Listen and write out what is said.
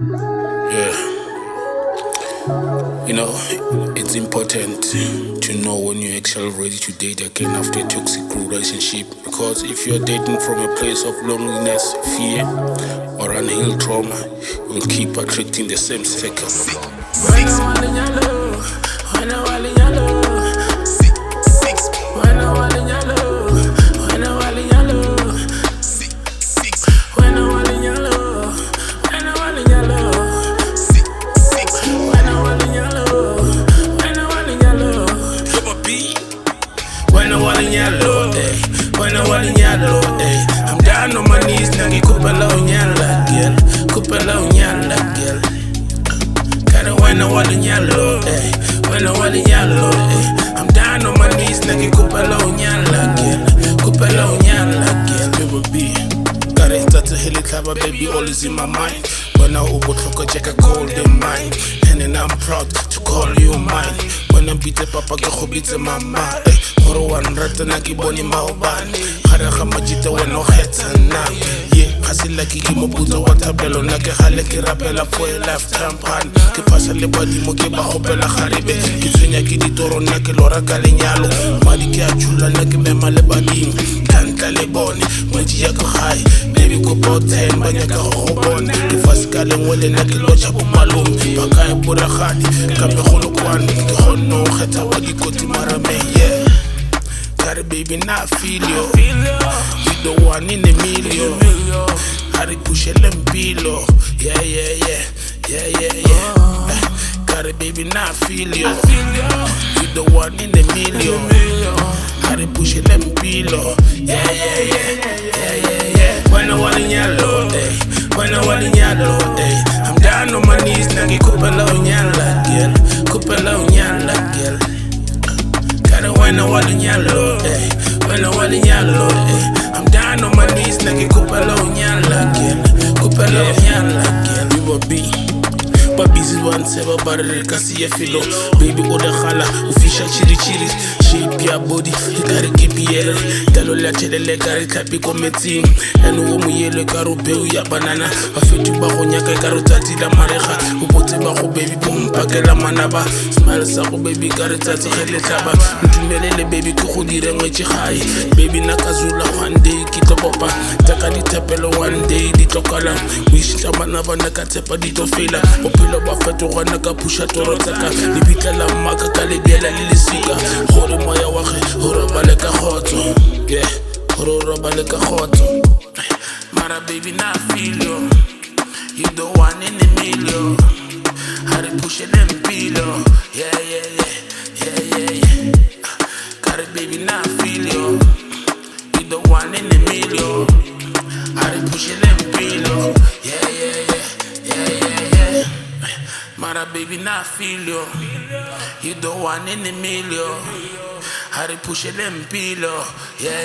Yeah. You know, it's important to know when you're actually ready to date again after a toxic relationship. Because if you're dating from a place of loneliness, fear, or unhealed trauma, you'll keep attracting the same cycle. Six. Six. Six. Six. Wena wa lenyalo, eh. Wena wa lenyalo, eh. I'm down on my knees, nangikhuphela unyala, girl. Khuphela unyala, girl. Kare wena wa lenyalo, eh. Wena wa lenyalo, eh. I'm down on my knees, nangikhuphela unyala, girl. Khuphela unyala, girl. Baby B. Kare tsatsi he le tlhaba, baby, all is in my mind. Wena o botlhokwa jaaka golden mine. And then I'm proud to call you mine. Wena mpitse papa ke go bitse mama, eh. Gore wa nrata nna ke bone maobane. Gare ga majita wena o kgetha nna. Ye ga se lucky ke moputso wa thapelo, nna ke gale ke rapela for a lifetime partner. Ke phasa le badimo ke ba gopela garebe. Ke tshwenya ke ditoro, nna ke lora ka lenyalo. Madi ke a tšhola, nna ke mema le badimo. Tlantla le bone ngwetši ya ko gae. Baby, kopa o 10 ba nyaka go go bona. Ke fase ka lengwe le nna ke lotšha bo malome. Ba kae boragadi ka megolokwane? Ke kgonne go kgetha wa dikotsi marameng, yeah. Kare baby, na feel you. You the one in a million. Hare pushele mpilo. Yeah. Kare baby, na feel you. You the one in a million. Hare pushele mpilo. Yeah. Wena wa lenyalo, eh. Wena wa lenyalo, eh. I'm down on my knees, nangikhuphela unyala, girl. Khuphela unyala, girl. Kare wena wa lenyalo, eh. Wena wa lenyalo, eh. I'm down on my knees, nangikhuphela unyala, girl. Khuphela unyala, girl. We will be ba busy ba ntsheba ba re re ka se ye felo. Baby, o legala o fiša tšhiritšhiri. Shape ya body e ka re ke biere. Talo la tšhelele ka re tlhapi ko metsing. And o moyelo e ka re o peu ya banana. Bafetu ba go nyaka e ka re tsatsi la marega. O botse ba go baby bompakela manaba. Smile sa go baby ka re tsatsi ge le tlhaba. Ntumelele baby ke go dire ngwetši gae. Baby, nna ka zula one day ke tlo kopa tsaka dithapelo, one day di tlo kala. Wish tla bana bana ka tshepa di tlo fela. Bophelo ba fetoga, nna ka pusha toro tsaka. Lebitla la mmaka ka lebiela le lesika. Gore moya wa ge o robale ka kgotso, yeah. Gore o robale ka kgotso. Mara baby, na feel you. You the one in a million. Hare pushele mpilo. Yeah. Kare baby, na feel you. You the one in a million. Hare pushele mpilo. Yeah. Mara baby, na feel you. You the one in a million. Hare pushele mpilo. Yeah.